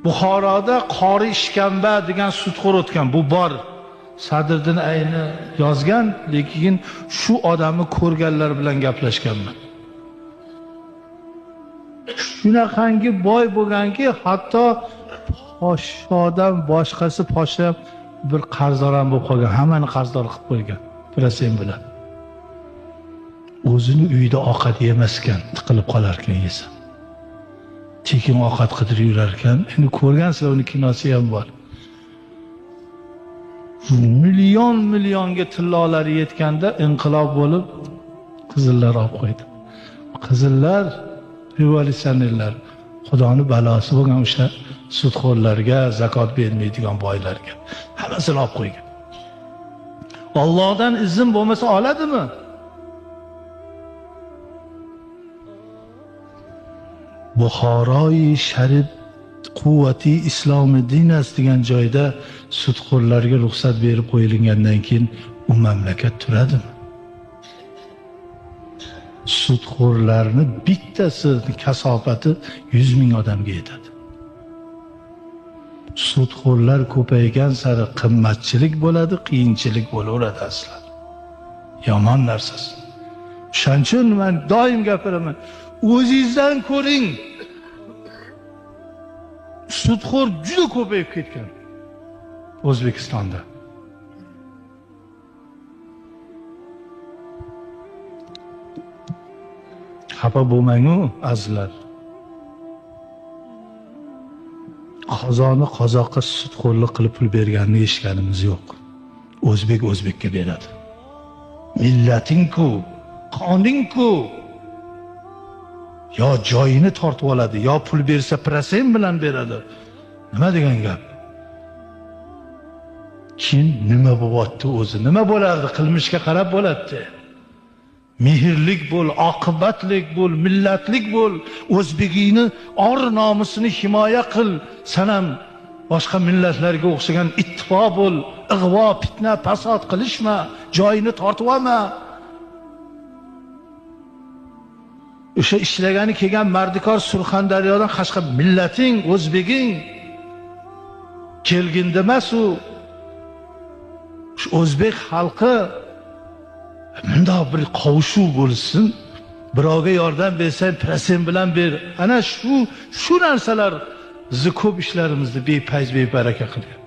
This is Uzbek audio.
Buxoroda Qori Ishkamba degan sudxo'r o'tgan, bu bor. Sadriddin Ayni yozgan, lekin shu odamni ko'rganlar bilan gaplashganman. Shunaqangi boy bo'lganki, hatto podshodan boshqasi podsho bir qarzdor ham bo'lib qolgan, hammani qarzdor qilib qo'ygan, prosent bilan. O'zini uyida ovqat yemaskan, tiqilib qolar ekan yesa. Tekin ovqat qidirib yurar ekan. Endi ko'rgansizlar, uni kinosi ham bor. Million millionga tillolari yetganda inqilob bo'lib qizillar olib qo'ydi. Qizillar revolyutsionerlar, Xudoni balosi bo'lgan o'sha sudxo'rlarga, zakot bermaydigan boylarga hammasini olib qo'ygan. Allohdan izn bo'lmasa oladimi? Buxoroi Sharif quvvati islomi dinas degan joyda sudxo'rlarga ruxsat berib qo'yilgandan keyin u mamlakat turadimi? Sudxo'rlarni bittasi kasofati 100 ming odamga yetadi. Sudxo'rlar ko'paygan sari qimmatchilik bo'ladi, qiyinchilik bo'laveradi aslan. Yomon narsasi. O'shaning uchun men doim gapiraman. O'zingizdan ko'ring. Sudxo'r juda ko'payib ketgan O'zbekistonda. Xafa bo'lmang-u azizlar. Qozoni qozoqqa sudxo'rlik qilib pul berganini eshitganimiz yo'q. O'zbek o'zbekka beradi. Millating-ku, qoning-ku. Yo joyini tortib oladi, yo pul bersa prosent bilan beradi. Nima degan gap? Kim nima bo'lyapti o'zi? Nima bo'lardi? Qilmishga qarab bo'ladi. Mehrlik bo'l, oqibatlik bo'l, millatlik bo'l, o'zbegingni or nomusini himoya qil. San ham boshqa millatlarga o'xshagan ittifoq bo'l, ig'vo, fitna, fasod qilishma, joyini tortib olma. O'sha ishlagani kelgan mardikor Surxondaryodan qashqa millating, o'zbeging kelginda emas u. Shu o'zbek xalqi bundoq bir qovushuv bo'lsin, birovga yordam bersang prosent bilan ber. Ana shu narsalar bizni ko'p ishlarimizni bepayz, bebaraka qilgan.